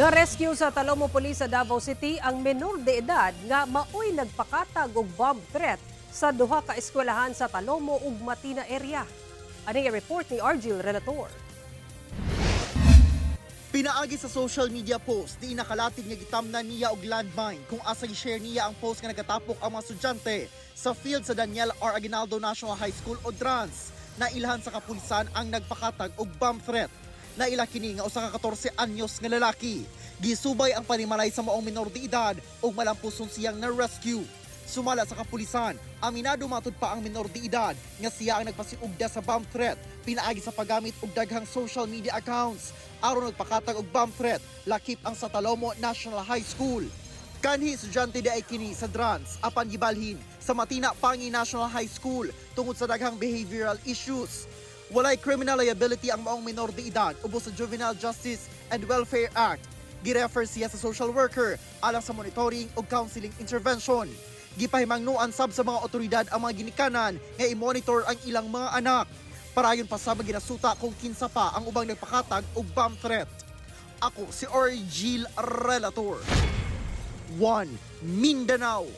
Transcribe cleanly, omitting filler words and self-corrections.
Na-rescue sa Talomo Police sa Davao City ang menor de edad nga maoy nagpakatag og bomb threat sa duha ka eskwelahan sa Talomo ug Matina area. Ani ang report ni Argil Relator. Pinaagi sa social media post, di nakalatig nga gitamnan niya og landmine kung asa gi-share niya ang post nga nagatapok ang mga estudyante sa field sa Daniel R. Aguinaldo National High School o DRANS. Nailhan sa kapulisan ang nagpakatag og bomb threat. Naila kini nga usa ka 14 anyos nga lalaki. Gisubay ang panimalay sa maong minor de edad ug malampuson siyang na-rescue. Sumala sa kapulisan, aminado matud pa ang minor de edad nga siya ang nagpasiugda sa bomb threat pinaagi sa paggamit og daghang social media accounts aron nagpakatag og bomb threat lakip ang sa Talomo National High School. Kanhi estudyante di ay kini sa Drans apan gibalhin sa Matina Pangi National High School tungod sa daghang behavioral issues. Walay criminal liability ang maong minor de edad ubos sa Juvenile Justice and Welfare Act. Girefer siya sa social worker alang sa monitoring ug counseling intervention. Gipahimangnuan sab sa mga otoridad ang mga ginikanan nga i-monitor ang ilang mga anak. Parayon pa sa ginasuta kung kinsa pa ang ubang nagpakatag og bomb threat. Ako si Orgil Relator. 1 Mindanao.